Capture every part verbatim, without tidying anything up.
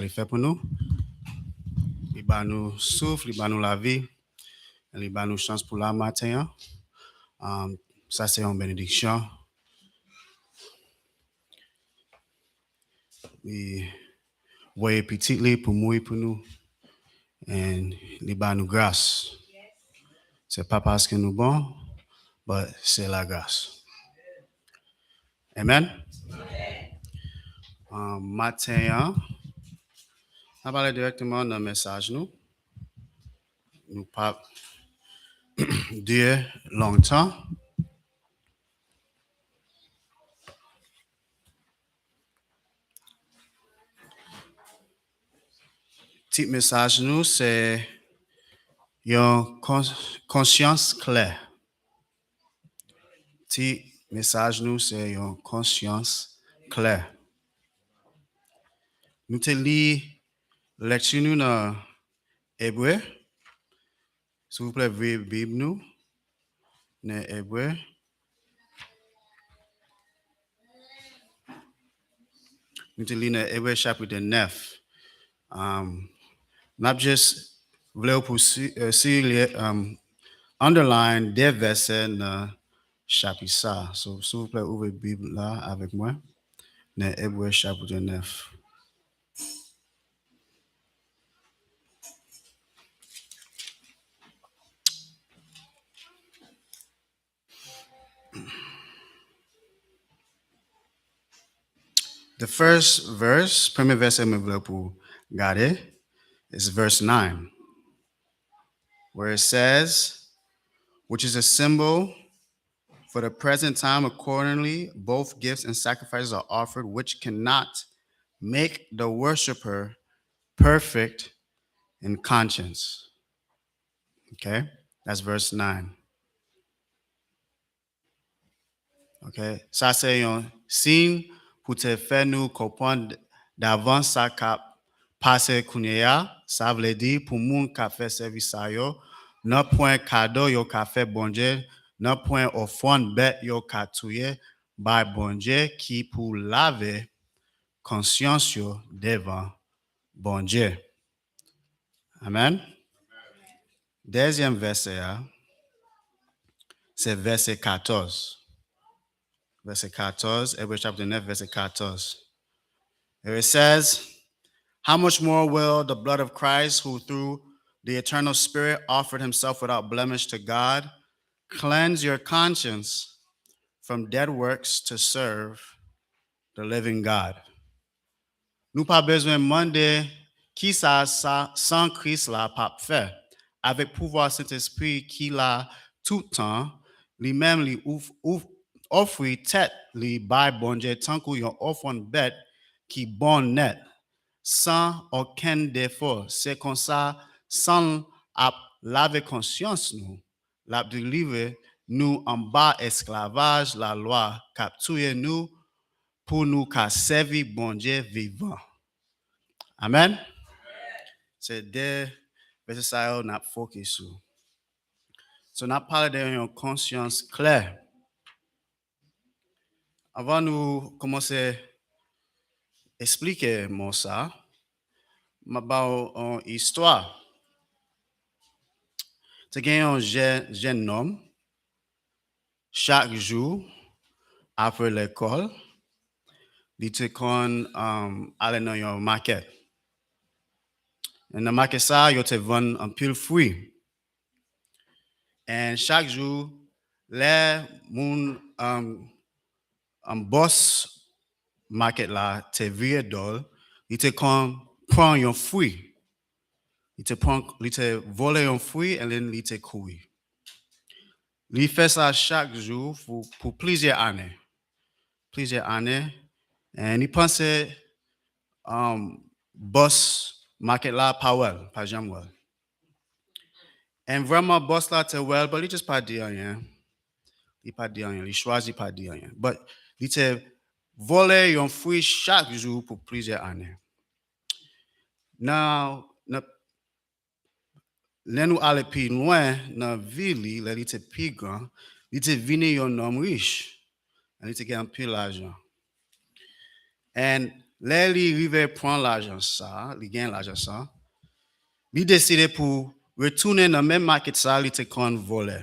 li fè pou nou. Li ba nou souf, li ba nou lavi, li ba nou chans pou la maten an. Um, sa se yon benediksyon. Li voye pitit li pou mouri pou nou. And li ba nou gras. Se pa paske nou bon, but se la gras. Amen. Um, maten an, n ap ale dirèkteman nan mesaj nou. Nou p ap dire lontan. Tit mesaj nou se yon kons- konsyans klè. Tit mesaj nou se yon konsyans klè. Nou te li lekti nou nan Ebre. Silvouplè, vire Bib nou nan Ebre. Nou te li nan Ebre chapit nèf. Um, n ap just vle w pou si, eh, si, um, underline de vèsè nan chapit sa. So, silvouplè, ouvri Bib la avèk mwen nan Ebre chapit nèf. The first verse, premye vèsè mwen vle pou gade, is verse nine, where it says, which is a symbol for the present time, accordingly, both gifts and sacrifices are offered, which cannot make the worshiper perfect in conscience. Okay? That's verse nine. Okay? Sa se yon siy pou te fè nou konprann davans sa k ap pase kounye a. Sa vle di pou moun k ap fè sèvis sa yo, nanpwen kado yo ka fè Bondye, nanpwen ofrann bèt yo ka touye bay Bondye ki pou lave konsyans yo devan Bondye. Amen. Dezyèm vèsè a, se vèsè katòz. Vèsè katòz, Ebre chapit nèf, vèsè katòz. And it says, how much more will the blood of Christ, who through the eternal Spirit offered himself without blemish to God, cleanse your conscience from dead works to serve the living God. Nou pa bezwen mande kisa sa san Kris la p ap fè. Avèk pouvwa Sentespri ki la tout tan, li menm li ouf, ouf, ofri tèt li bay Bondye tankou yon ofrann bèt ki bon nèt, san okenn defo. Se konsa, san l ap lave konsyans nou, l ap delivre nou anba esklavaj lalwa k ap touye nou pou nou ka sèvi Bondye vivan. Amen. Se de vèsè sa yo n ap fokis sou. So, n ap pale de yon konsyans klè. Anvan nou kòmanse esplike mo sa, m ap ba w yon istwa. Te gen yon jè, jèn nonm, chak jou, apre lekòl, li te konn, um, ale nan yon makèt. E nan makèt sa, yo te vann anpil fwi. And chak jou, lè moun, um, um, bòs makèt la te vire do l, li te konn pran yon fwi. Li te pran, li te vole yon fwi, and then li te kouri. Li fè sa chak jou pou, pou plizyè ane. Plizyè ane. And li panse, um, bòs makèt la pa wè l, pa janm wè l. And vrèman, bòs la te wè l, but li just pa di anyen. Li pa di anyen, li chwazi pa di anyen. But li te vole yon fwi chak jou pou plizyè ane. Now, nan, lè nou ale pi lwen nan vi li, lè li te pi gran, li te vini yon nonm rich. And li te gen anpil lajan. And Lè li rive pran lajan sa, li gen lajan sa, li deside pou retounen nan menm market sa li te konn vòlè.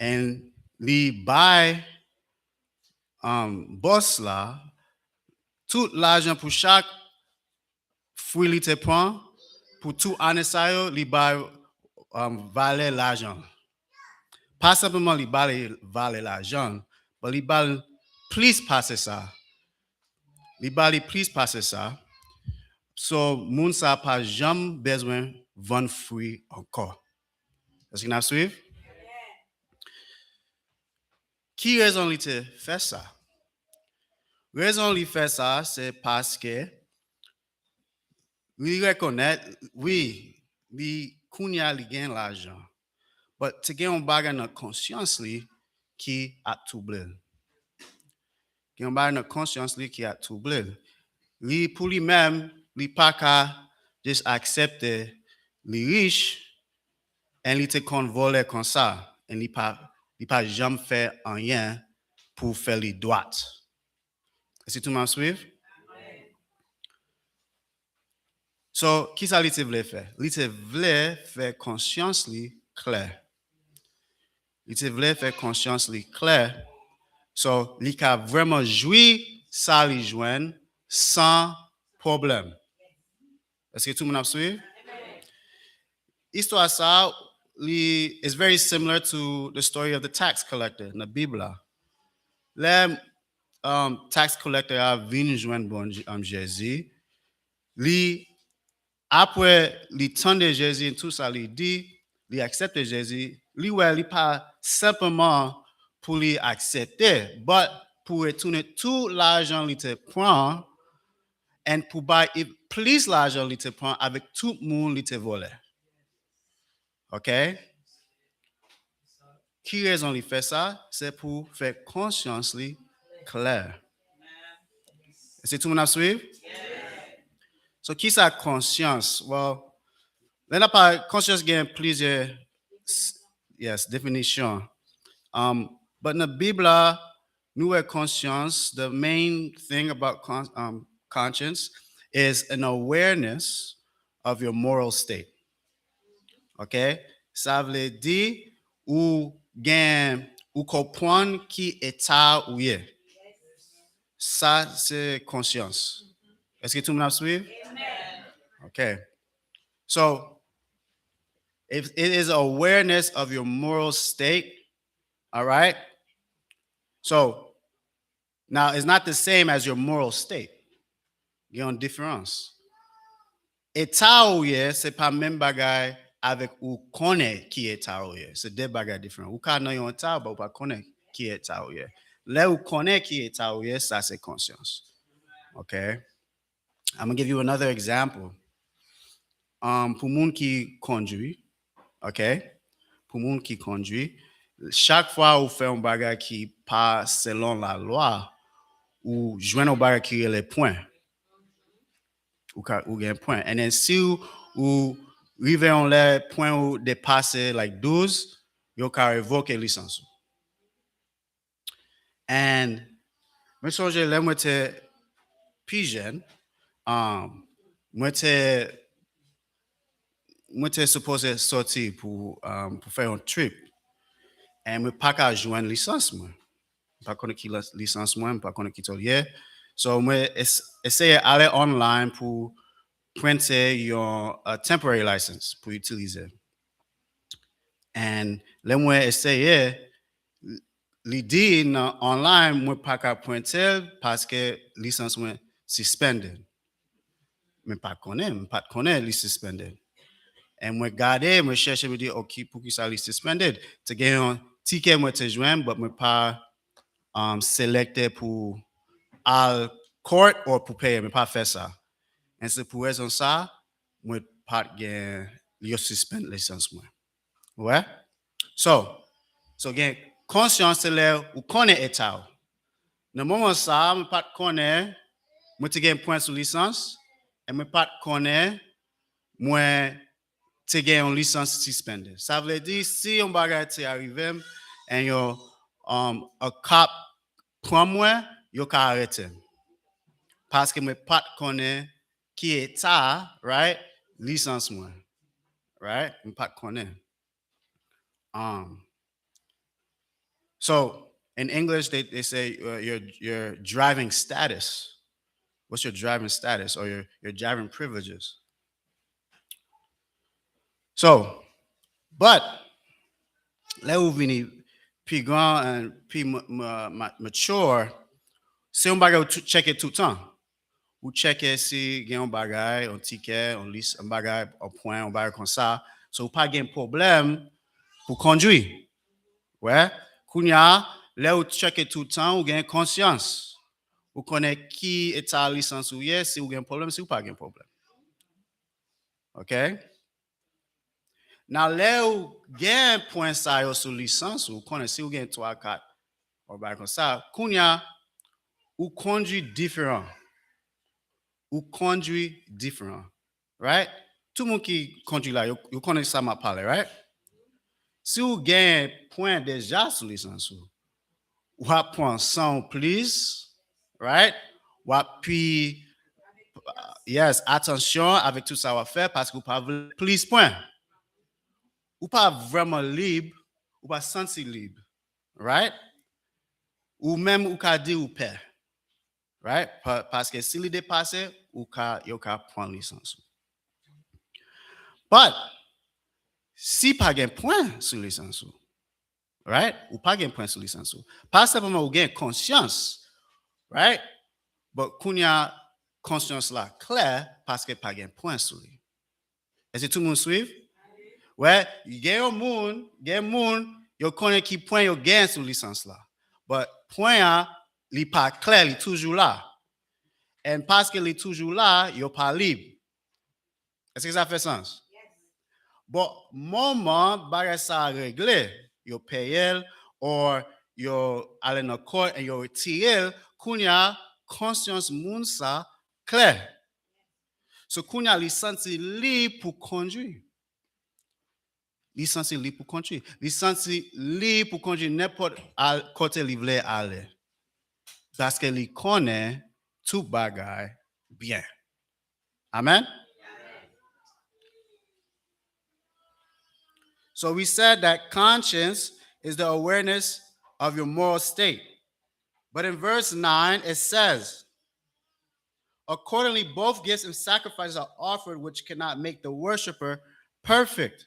And li bay um, boss la tout lajan pou chak fwi li te pran pou tout ane sa yo, li bay um, valè lajan. Pa senpleman li bay valè lajan, but li bay plis pase sa. Li bay li plis pase sa. So, moun sa pa janm bezwen vann fwi ankò. Èske n ap swiv? Ki rezon li te fè sa? Rezon li fè sa, se paske li rekonèt, wi, li kounye a li gen lajan. But te gen yon bagay nan konsyans li ki ap twouble l. Gen yon bagay nan konsyans li ki ap twouble l. Li, pou li menm, li pa ka just aksepte li rich, and li te konn vòlè konsa, and li pa, li pa janm fè anyen pou fè li dwat. Èske tout moun ap swiv? So, kisa li te vle fè? Li te vle fè konsyans li klè. Li te vle fè konsyans li klè. So, li ka vrèman jwi sa li jwenn san pwoblèm. Èske tout moun ap swiv? Istwa sa, li, is very similar to the story of the tax collector nan Bib la. Lè um, tax collector a vin jwenn bon, um, Jezi, li, apre li tande Jezi, tout sa li di, li aksepte Jezi, li wè li pa senpleman pou li aksepte, but pou retounen tout lajan li te pran, and pou bay plis lajan li te pran avèk tout moun li te vòlè. Ok? Ki rezon li fè sa? Se pou fè konsyans li klè. Èske tout moun ap swiv? So, kisa konsyans? Well, lè n ap pale konsyans gen plizyè, yes, definisyon. Um, but nan Bib la, nou wè konsyans, the main thing about con um, conscience is an awareness of your moral state. Ok? Sa vle di ou gen, ou konprann ki eta ou ye. Sa se konsyans. Èske tout moun ap swiv? Ok. So, it is awareness of your moral state. All right? So, now, it's not the same as your moral state. Gen yon diferans. Eta ou ye, se pa menm bagay avèk ou konnen ki eta ou ye. Se de bagay diferan. Ou ka nan yon eta, but ou pa konnen ki eta ou ye. Lè ou konnen ki eta ou ye, sa se konsyans. Ok? I'm gonna give you another example. Um, pou moun ki kondwi, ok? Pou moun ki kondwi, chak fwa ou fè yon bagay ki pa selon lalwa, ou jwenn yon bagay ki rele pwen. Ou ka, ou gen pwen. And then si ou, ou rive yon lè pwen ou depase like douz, yo ka revoke lisans ou. And mwen sonje lè mwen te pi jèn, um, mwen te, mwen te sipoze soti pou, um, pou fè yon trip. And mwen pa ka jwenn lisans mwen. Mwen pa konnen ki lisans mwen, mwen pa konnen ki tòl ye. So mwen eseye ale online pou prente yon uh, temporary license pou itilize. And lè mwen eseye, li di nan online mwen pa ka prente l paske lisans mwen suspended. Mwen pa konnen, mwen pa t konnen li suspended. And mwen gade, mwen chèche, mwen di, ok, poukisa li suspended? Te gen yon tikè mwen te jwenn, but mwen pa um, selekte pou al court or pou peye, mwen pa fè sa. And se pou rezon sa, mwen pa t gen, yo suspend lisans mwen. Ou wè? So, so gen konsyans se lè ou konnen eta ou. Nan moman sa, mwen pa t konnen, mwen te gen pwen sou lisans, e mwen pa t konnen, mwen te gen yon lisans suspended. Sa vle di, si yon bagay te arive m, and yo, um, a cop pran mwen, yo ka arete m. paske mwen pa t konnen ki eta, right, lisans mwen. Right? Mwen pa t konnen. Um, so, in English, they, they say uh, your, your driving status. What's your driving status or your, your driving privileges? So, but, lè ou vini pi gran and pi ma- ma- ma- mature, se yon bagay ou tou- tcheke toutan. Ou tcheke si gen yon bagay, yon tikè, yon lis, yon bagay, yon pwen, yon bagay konsa. So, ou pa gen pwoblèm pou kondwi. Wè, kounye a, lè ou tcheke toutan, ou gen konsyans. Ou konnen ki eta lisans ou ye, si ou gen pwoblèm, si ou pa gen pwoblèm. Ok? Nan lè ou gen pwen sa yo sou lisans ou, ou konnen si ou gen twa, kat, ou bagay konsa, kounye a, ou kondwi diferan. Ou kondwi diferan. Right? Tout moun ki kondwi la, yo, yo konnen sa m ap pale, right? Si ou gen pwen deja sou lisans ou, w ap pran san w plis, right? W ap pi, yes, atansyon avèk tout sa w ap fè paske ou pa vle plis pwen. Ou pa vrèman lib, ou pa santi lib, right? Ou menm ou ka di ou pè, right? Pa- Paske si li depase, ou ka, yo ka pran lisans ou. But, si pa gen pwen sou lisans ou, right? Ou pa gen pwen sou lisans ou. Pa senpleman ou gen konsyans, right? But kounye a konsyans la klè paske pa gen pwen sou li. Èske tout moun swiv? Wè, gen yon moun, gen moun, yo konnen ki pwen yo gen sou lisans la. But pwen an, li pa klè, li toujou la. And paske li toujou la, yo pa lib. Èske sa fè sans? Bon, moman bagay sa a regle, yo peye l, or yo ale nan court and yo retire l, kounye a konsyans moun sa klè. So kounye a li santi lib pou kondwi. Li santi lib pou kondwi. Li santi lib pou kondwi nenpòt al- kote li vle ale. Paske li konnen tout bagay byen. Amen? So we said that conscience is the awareness of your moral state. But in verse nine, it says, "Accordingly, both gifts and sacrifices are offered, which cannot make the worshiper perfect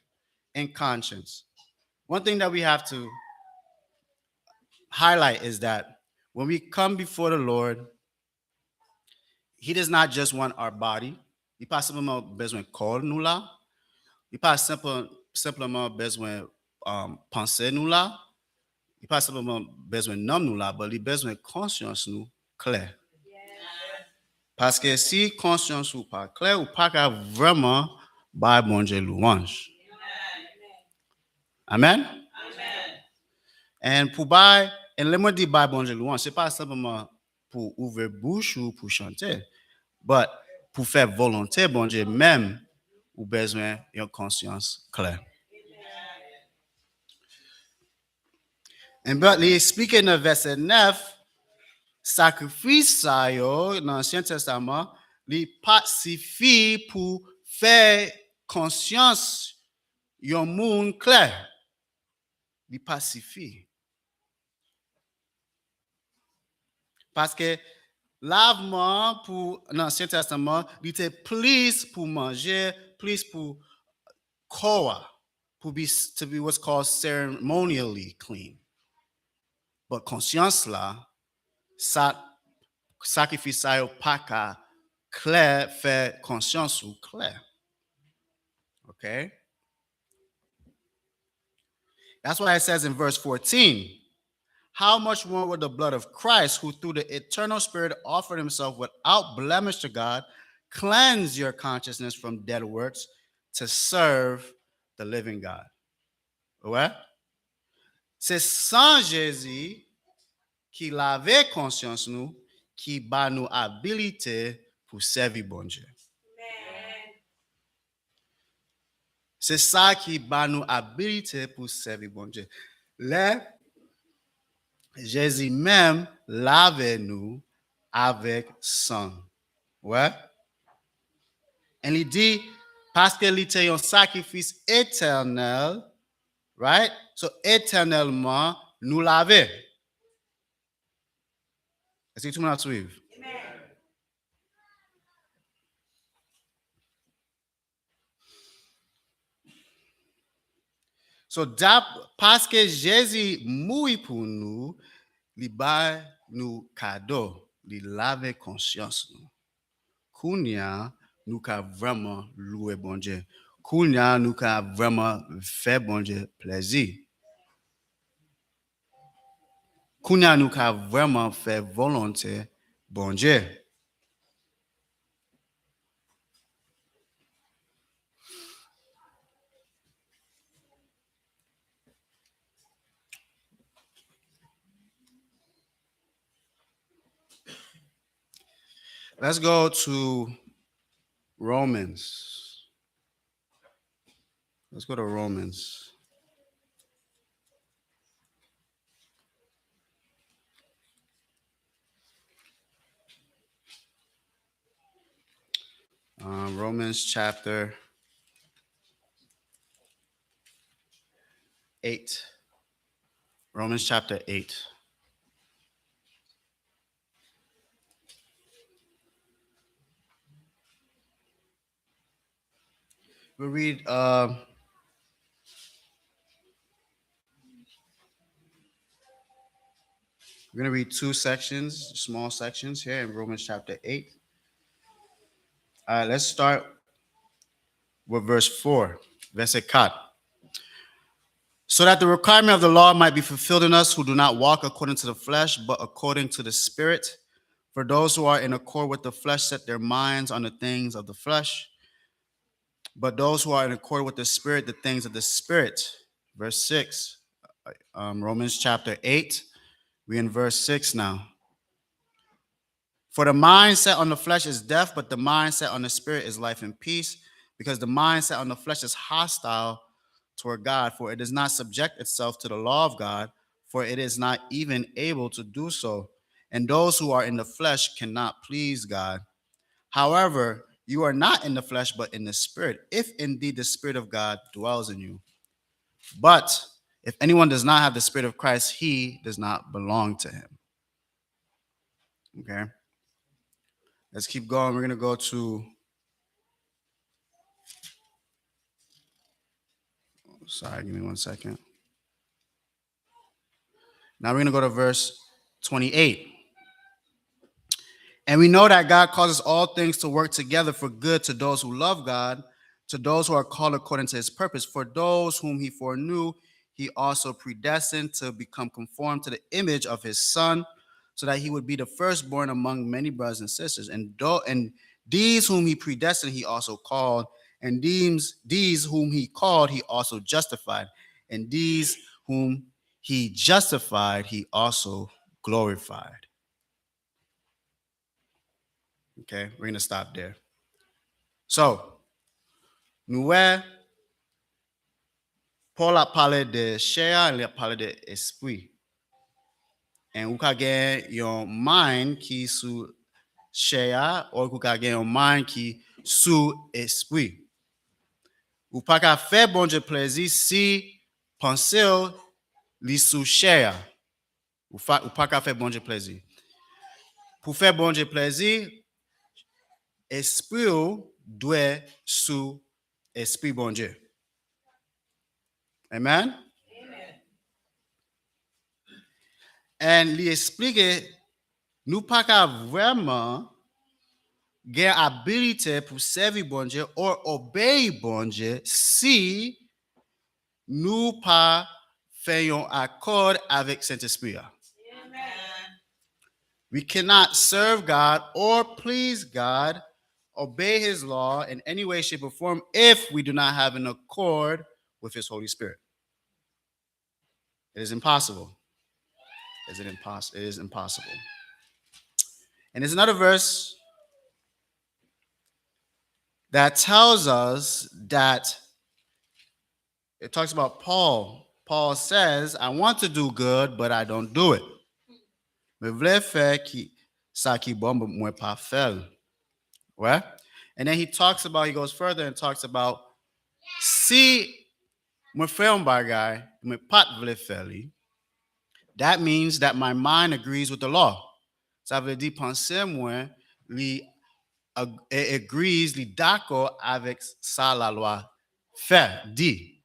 in conscience." One thing that we have to highlight is that when we come before the Lord, He does not just want our body. Li pa senpleman bezwen kò nou la. Li pa senpleman bezwen um, panse nou la. Li pa senpleman bezwen nanm nou la, but li bezwen konsyans nou klè. Paske si konsyans ou pa klè, ou pa ka vrèman bay Bondye lwanj. Amen? And pou bay, and lè mwen di bay Bondye lwanj, se pa senpleman pou ouvè bouch ou pou chante, but pou fè volonte Bondye menm, ou bezwen yon konsyans klè. And but li eksplike nan vèsè nèf, sakrifis sa yo nan Ansyen Testaman, li pa t sifi pou fè konsyans yon moun klè. Li pa t sifi. Paske lavman pou nan Ansyen Testaman, li te plis pou manje, plis pou kò a, pou be, to be what's called ceremonially clean. But konsyans la, sa, sakrifis sa yo pa ka klè, fè konsyans ou klè. Ok? That's why it says in verse fourteen, "How much more will the blood of Christ, who through the eternal Spirit offered himself without blemish to God, cleanse your consciousness from dead works to serve the living God?" Ou wè? Se san Jezi ki lave konsyans nou, ki ba nou abilite pou sèvi Bondye. Se sa ki ba nou abilite pou sèvi Bondye. Lè Jezi menm lave nou avèk san. Wè? And li di, paske li te yon sakrifis etènèl, right? So, etènèlman, nou lave. Èske tout moun ap swiv? So, dap, paske Jezi mouri pou nou, li bay nou kado, li lave konsyans nou. Kounye a, nou ka vrèman lwe Bondye. Kounye a, nou ka vrèman fè Bondye plezi. Kounye a, nou ka vrèman fè volonte Bondye. Let's go to Romans. Let's go to Romans. Um, Romans chapter eight. Romans chapter eight. We read, uh, we're going to read two sections, small sections here in Romans chapter eight. Uh, let's start with verse four. Vèsè kat. So that the requirement of the law might be fulfilled in us who do not walk according to the flesh, but according to the Spirit. For those who are in accord with the flesh set their minds on the things of the flesh, but those who are in accord with the Spirit, the things of the Spirit. Verse six, um, Romans chapter eight, we in verse six now. For the mind set on the flesh is death, but the mind set on the Spirit is life and peace, because the mind set on the flesh is hostile toward God, for it does not subject itself to the law of God, for it is not even able to do so. And those who are in the flesh cannot please God. However, you are not in the flesh, but in the Spirit, if indeed the Spirit of God dwells in you. But if anyone does not have the Spirit of Christ, he does not belong to him. Okay. Let's keep going. We're going to go to, sorry, give me one second. Now we're going to go to verse twenty-eight. And we know that God causes all things to work together for good to those who love God, to those who are called according to his purpose. For those whom he foreknew, he also predestined to become conformed to the image of his Son, so that he would be the firstborn among many brothers and sisters. And, do, and these whom he predestined, he also called. And these, these whom he called, he also justified. And these whom he justified, he also glorified. Okay, we're going to stop there. So, nou wè, Paul ap pale de chè a, li ap pale de espri. And ou ka gen yon mind ki sou chè a, or ou ka gen yon mind ki sou espri. Ou pa ka fè Bondye plezi si panse w li sou chè a. Ou, fa, ou pa ka fè Bondye plezi. Pou fè Bondye plezi, espri w dwe sou espri Bondye. Amen? And li eksplike, nou pa ka vrèman gen abilite pou sèvi Bondye or obeyi Bondye si nou pa fè yon akò avèk Sentespri a. We cannot serve God or please God, obey his law in any way, shape, or form if we do not have an accord with his Holy Spirit. It is impossible. Is it impos- it is impossible. And there's another verse that tells us that it talks about Paul. Paul says, I want to do good, but I don't do it. Mwen vle fè ki, sa ki bon, men mwen pa fè l. Wè? And then he talks about, he goes further and talks about, si mwen fè yon bagay, mwen pa t vle fè li, that means that my mind agrees with the law. Sa vle di panse mwen li ag- a- agrees, li dakò avèk sa lalwa fè, di.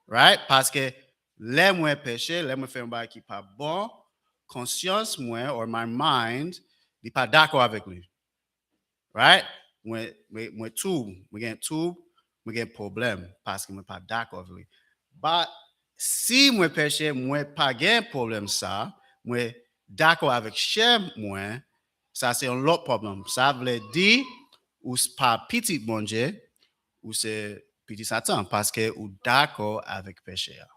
Right? Paske lè mwen peche, lè mwen fè yon bagay ki pa bon, konsyans mwen or my mind, li pa dakò avèk li. Right? Mwen, mwen, mwen twoub, mwen gen twoub, mwen gen pwoblèm paske mwen pa dakò avèk li. But si mwen peche, mwen pa gen pwoblèm sa, mwen dakò avèk chè mwen, sa se yon lòt pwoblèm. Sa vle di ou s- pa pitit Bondye, ou se pitit Satan paske ou dakò avèk peche a.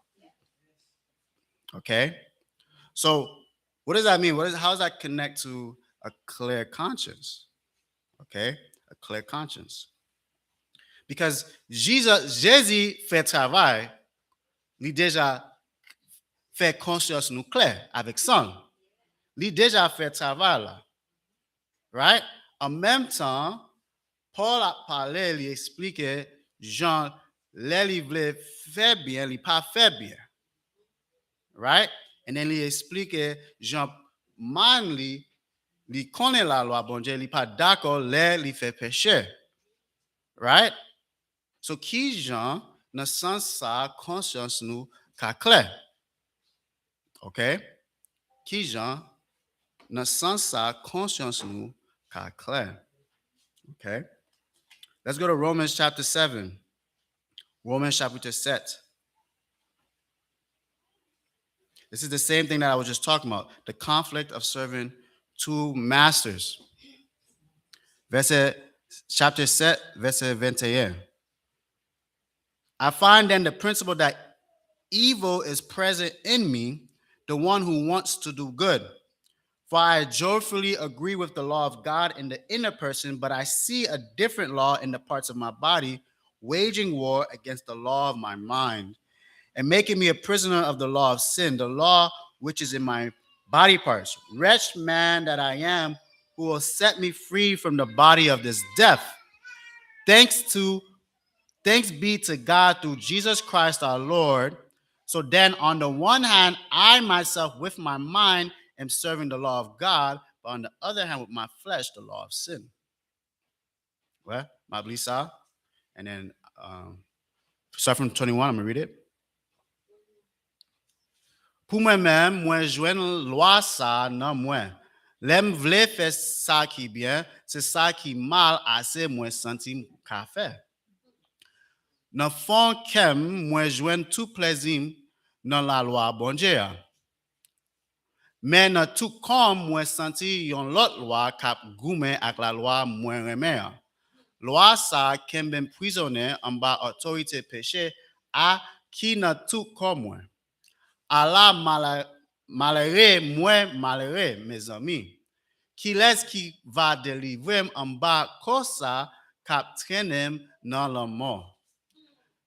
Okay? So, what does that mean? What is, how does that connect to a clear conscience? Okay? A clear conscience. Because Jesus, Jezi fè travay, li deja fè konsyans nou klè avèk san l. Li deja fè travay la. Right? An menm tan, Pòl ap pale, li eksplike jan lè li vle fè byen, li pa fè byen. Right? And then li eksplike jan mind li, li konnen lalwa Bondye, li pa dakò lè li fè peche. Right? So, kijan, nan sans sa, konsyans nou ka klè? Okay? Kijan, nan sans sa, konsyans nou ka klè? Okay? Let's go to Romans chapter seven. Romans chapitre sept. This is the same thing that I was just talking about, the conflict of serving two masters. Verset, chapter sept, verset vingt et un. I find then the principle that evil is present in me, the one who wants to do good. For I joyfully agree with the law of God in the inner person, but I see a different law in the parts of my body, waging war against the law of my mind, and making me a prisoner of the law of sin, the law which is in my body parts. Wretched man that I am, who will set me free from the body of this death? Thanks to Thanks be to God through Jesus Christ our Lord. So then, on the one hand, I myself with my mind am serving the law of God, but on the other hand, with my flesh, the law of sin. Well, m ap li sa. And then, um, start from twenty-one, I'm gonna read it. Pou mwen menm, mwen jwenn lwa sa a nan mwen. Lè m vle fè sa ki byen, se sa ki mal ase mwen santi m ka fè. Nan fon kè m, mwen jwenn tout plezi m nan lalwa Bondye a. Men nan tout kò m, mwen santi yon lòt lwa k ap goumen ak lalwa mwen renmen an. Lwa sa a kenbe m prizonnen anba otorite peche a ki nan tout kò mwen. Ala mala- malere mwen malere, mezanmi! Kilès ki va delivre m anba kò sa k ap trennen m nan lanmò?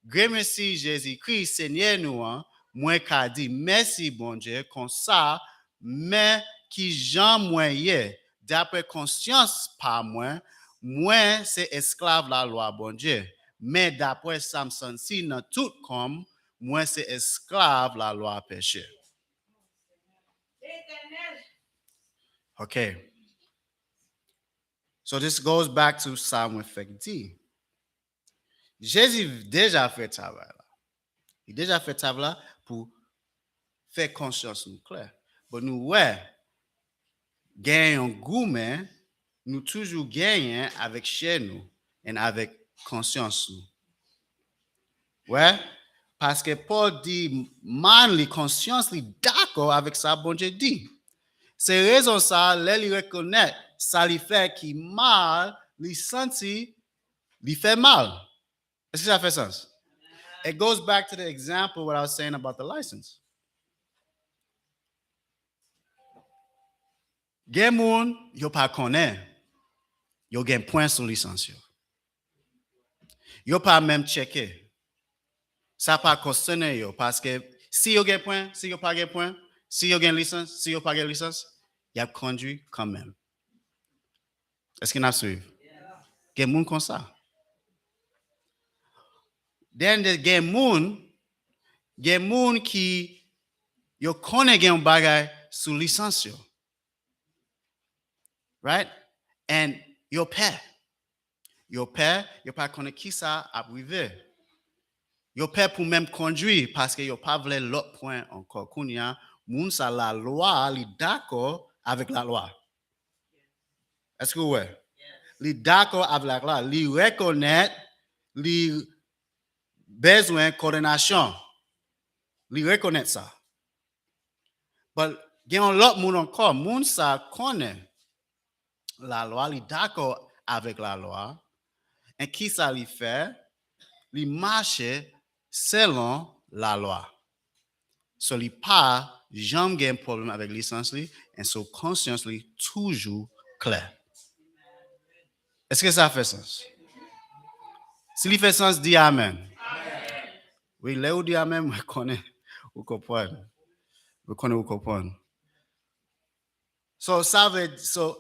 Gremesi Jezikri, Senyè nou an, mwen ka di mèsi Bondye konsa, men ki jan mwen ye, dapre konsyans pa mwen, mwen se esklav lalwa Bondye, men dapre sa m santi nan tout kò m, mwen se esklav lalwa peche. Ok. So this goes back to sa mwen fèk di. Jezi deja fè travay la. Li deja fè travay la pou fè konsyans nou klè. But nou wè, gen yon goumen nou toujou genyen avèk chè nou and avèk konsyans nou. Wè, paske Pòl di mind li, konsyans li dakò avèk sa Bondye di. Se rezon sa, lè li rekonèt sa li fè ki mal, li santi li fè mal. Èske sa fè sans? It goes back to the example what I was saying about the license. Gen moun, yo pa konnen yo gen pwen sou lisans yo. Yo pa menm tcheke. Sa pa konsène yo, paske si yo gen pwen, si yo pa gen pwen, si yo gen lisans, si yo pa gen lisans, y ap kondui kanmenm. Èske n ap swiv? Gen moun konsa. Then gen moun, gen moun ki yo konnen gen yon bagay sou lisans yo. Right? And yo pè. Yo pè, yo pa konnen kisa ap rive. Yo pè pou menm kondwi paske yo pa vle lòt pwen ankò. Kounye a, moun sa lalwa, li dakò avèk lalwa. Èske w wè? Li dakò avèk lalwa. Li rekonèt li bezwen kondanasyon. Li rekonèt sa. But gen yon lòt moun ankò, moun sa konnen lalwa, li dakò avèk lalwa. E kisa li fè? Li mache selon lalwa. So li pa janm gen pwoblèm avèk lisans li, e so konsyans li toujou klè. Èske sa fè sans? Si li fè sans, di amèn. Wi, lè ou di amèn, mwen konnen ou konprann. Mwen konnen ou konprann. So, sa vle, so,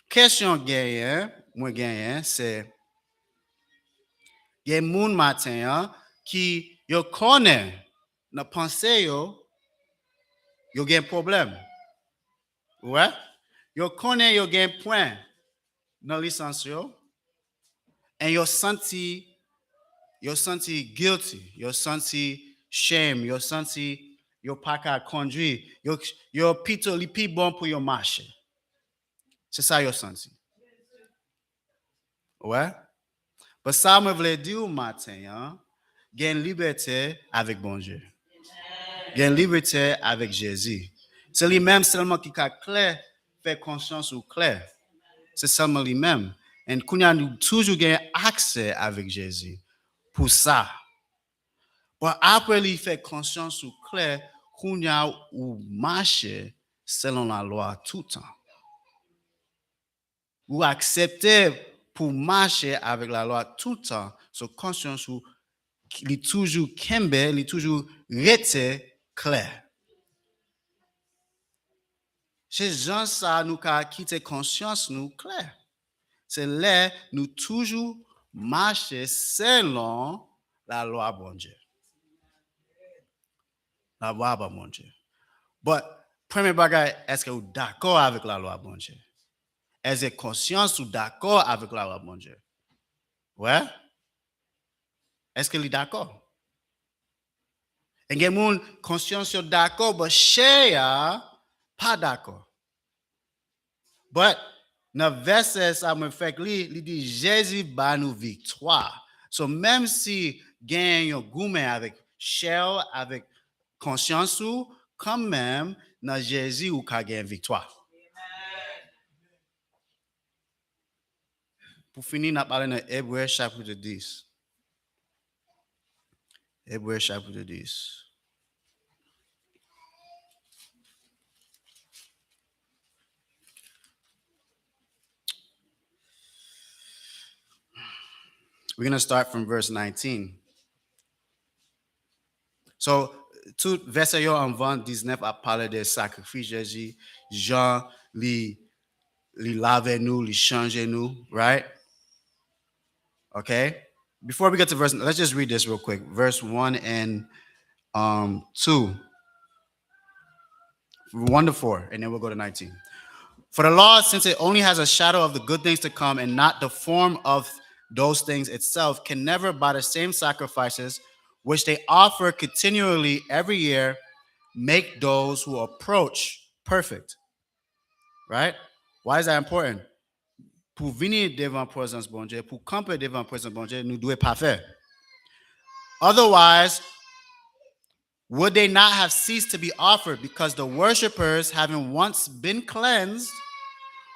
kesyon genyen, mwen genyen, se, gen moun maten an ki yo konnen nan panse yo, yo gen pwoblèm. Ou wè? Yo konnen yo gen pwen nan lisans yo, e yo santi, yo santi guilty, yo santi shame, yo santi yo pa ka kondwi, yo, yo pito, li pi bon pou yo mache. Se sa yo santi. Ou wè? But sa mwen vle di w maten an, gen libète avèk Bondye. Gen libète avèk Jezi. Se li menm sèlman ki ka klè, fè konsyans ou klè. Se sèlman li menm. E kounye a nou toujou gen aksè avèk Jezi pou sa. Bon, apre li fè konsyans ou klè, kounye a ou mache selon lalwa toutan. Ou aksepte pou mache avèk lalwa toutan, so konsyans ou, li toujou kenbe, li toujou rete klè. Se jan sa nou ka kite konsyans nou klè. Se lè nou toujou mache selon lalwa Bondye. Lalwa pa Bondye. But, premye bagay, èske ou dakò avèk lalwa Bondye? Èske konsyans ou dakò avèk lalwa Bondye? Wè? Èske li dakò? E gen moun, konsyans yo dakò, but chè a pa dakò. But, nan vèsè sa mwen fèk li, li di Jezi ba nou viktwa. So, menm si gen yon goumen avèk chè w, avèk konsyans ou, kanmenm, nan Jezi ou ka gen viktwa. Pou fini, n ap ale nan Ebre chapit dis. Ebre chapit dis. We're gonna start from verse nineteen. So, tout vèsè yo anvan diznèf ap pale de sakrifis Jezi, jan li, li lave nou, li chanje nou, right? Okay? Before we get to verse, let's just read this real quick. Verse one and, um, two. One to four, and then we'll go to nineteen. For the law, since it only has a shadow of the good things to come and not the form of those things itself, can never, by the same sacrifices which they offer continually every year, make those who approach perfect. Right? Why is that important? Pou vini devan prezans Bondye, pou kanpe devan prezans Bondye, nou dwe pafè. Otherwise, would they not have ceased to be offered, because the worshippers, having once been cleansed,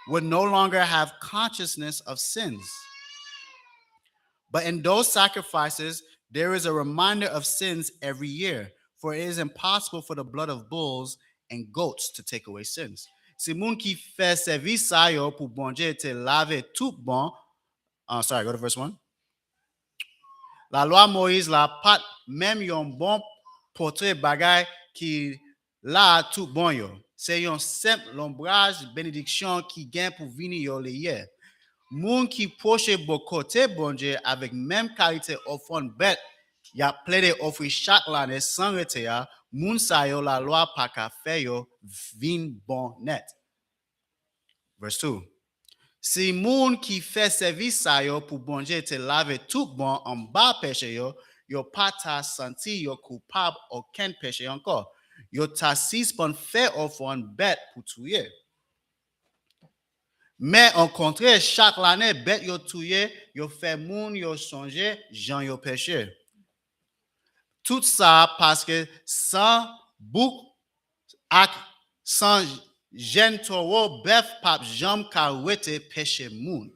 would no longer have consciousness of sins? But in those sacrifices, there is a reminder of sins every year, for it is impossible for the blood of bulls and goats to take away sins. Se moun ki fè sèvis sa yo pou Bondye te lave tout bon. Uh, sorry, go to verse one. Lalwa Moyiz la pa t menm yon bon pòtre bagay ki la tout bon yo. Se yon senp lonbraj benediksyon ki gen pou vini yo leyè. Moun ki pwoche bò kote Bondye avèk menm kalite ofrann bèt y ap plede ofri chak lannen san rete a, moun sa yo lalwa pa ka fè yo vin bon nèt. Verse two. Si moun ki fè sèvis sa yo pou Bondye te lave tout bon anba peche yo, yo pa ta santi yo koupab okenn peche ankò. Yo ta sispann fè ofrann bèt pou touye. Men okontrè, chak lannen bèt yo touye, yo fè moun yo sonje jan yo peche. Tout sa paske san bouk ak san jenn towo bèf p ap janm ka wete peche moun.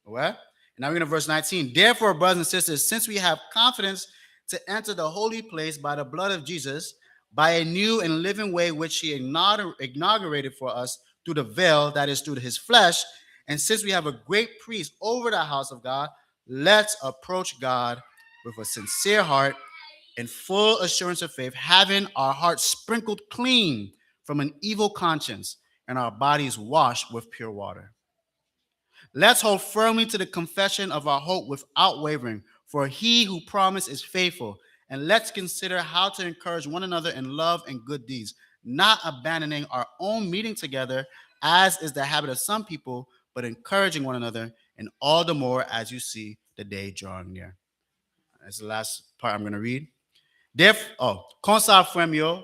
Wè? And now we're in verse nineteen. Therefore, brothers and sisters, since we have confidence to enter the holy place by the blood of Jesus, by a new and living way which he inaugurated for us through the veil, that is, through his flesh, and since we have a great priest over the house of God, let's approach God with a sincere heart and full assurance of faith, having our hearts sprinkled clean from an evil conscience and our bodies washed with pure water. Let's hold firmly to the confession of our hope without wavering, for he who promised is faithful. And let's consider how to encourage one another in love and good deeds, not abandoning our own meeting together, as is the habit of some people, but encouraging one another, and all the more as you see the day drawing near. That's the last part I'm going to read. Therefore, oh, konsa, frè m yo,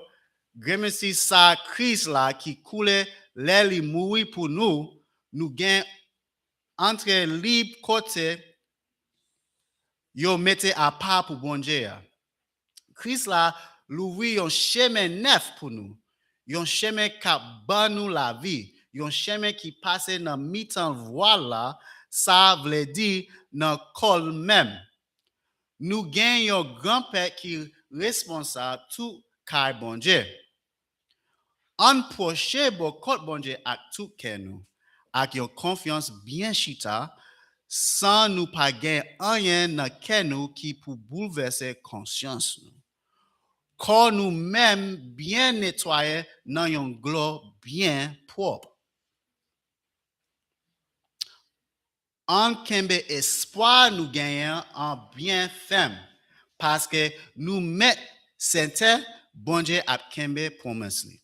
grenmesi sa Kris la ki koule lè li mouri pou nou, nou gen antre lib kote yo mete apa pou Bondye a. Kris la louvri yon chemen nèf pou nou, yon chemen k ap ban nou lavi, yon chemen ki pase nan mitan vwal la, sa vle di nan kò l menm. Nou gen yon granpè ki responsab tout kay Bondye. Ann pwoche bò kot Bondye ak tout kè nou, ak yon konfyans byen chita, san nou pa gen anyen nan kè nou ki pou boulvèse konsyans nou. Kò nou menm byen netwaye nan yon glo byen pwòp. Ann kenbe espwa nou genyen an byen fèm, paske nou mèt sèten Bondye ap kenbe pwomès li.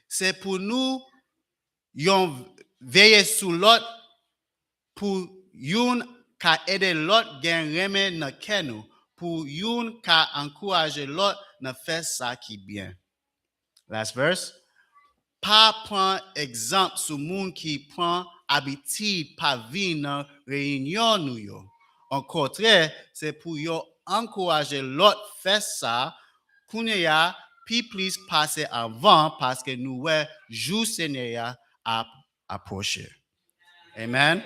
Se pou nou yon veye sou lòt, pou youn ka ede lòt gen renmen nan kè nou, pou youn ka ankouraje lòt nan fè sa ki byen. Last verse. Pa pran egzanp sou moun ki pran abitid pa vin nan reyinyon nou yo. Okontrè, se pou yo ankouraje lòt fè sa kounye a pi plis pase anvan, paske nou wè jou Senyè a ap apwoche. Amen.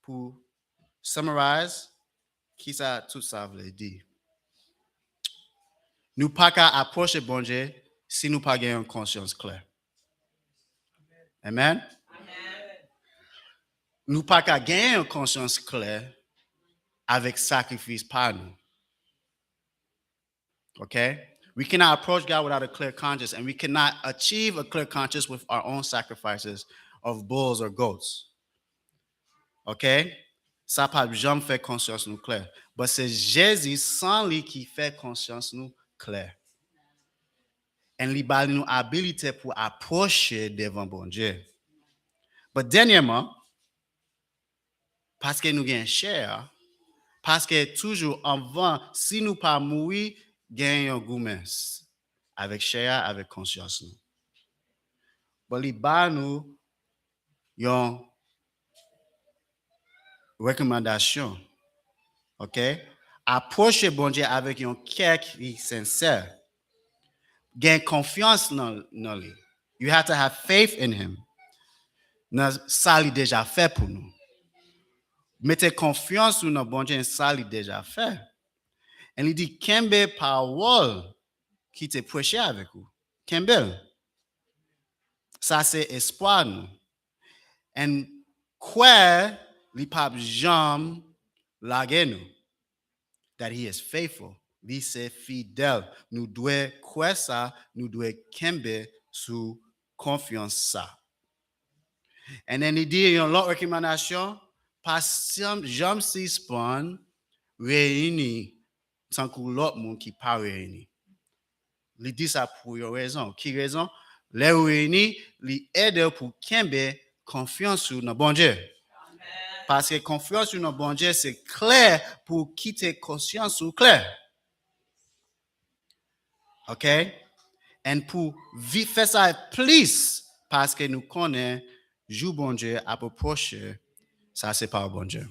Pou summarize, kisa tout sa vle di? Nou pa ka apwoche Bondye si nou pa gen yon konsyans klè. Amen. Nou pa ka gen yon konsyans klè avèk sakrifis pa nou. Okay? We cannot approach God without a clear conscience, and we cannot achieve a clear conscience with our own sacrifices of bulls or goats. Okay? Sa p ap janm fè konsyans nou klè. But se Jezi san li ki fè konsyans nou klè. And li ba nou abilite pou apwoche devan Bondye. But dènyèman, paske nou gen chè a, paske toujou anvan, si nou pa mouri, gen yon goumen avèk chè a, avèk konsyans nou. But li ba nou yon rekòmandasyon. Okay? Apwoche Bondye avèk yon kè ki sensè. Gen konfyans nan, nan li. You have to have faith in him. Nan sa li deja fè pou nou. Mete konfyans ou nan Bondye, sa li deja fè. And li di, kenbe pawòl ki te preche avèk ou. Kenbe l. Sa se espwa nou. And kwè li p ap janm lage nou. That he is faithful. Li se fidèl. Nou dwe kwè sa, nou dwe kenbe sou konfyans sa. And then li di yon lòt rekòmandasyon, pa janm, janm sispann reyini tankou lòt moun ki pa reyini. Li di sa pou yon rezon. Ki rezon? Lè ou reyini, li ede w pou kenbe konfyans ou nan Bondye. Paske konfyans ou nan Bondye se kle pou kite konsyans ou klè. Ok? And pou vi fè sa plis, paske nou konnen jou Bondye ap apwoche, sa se pa Bondye.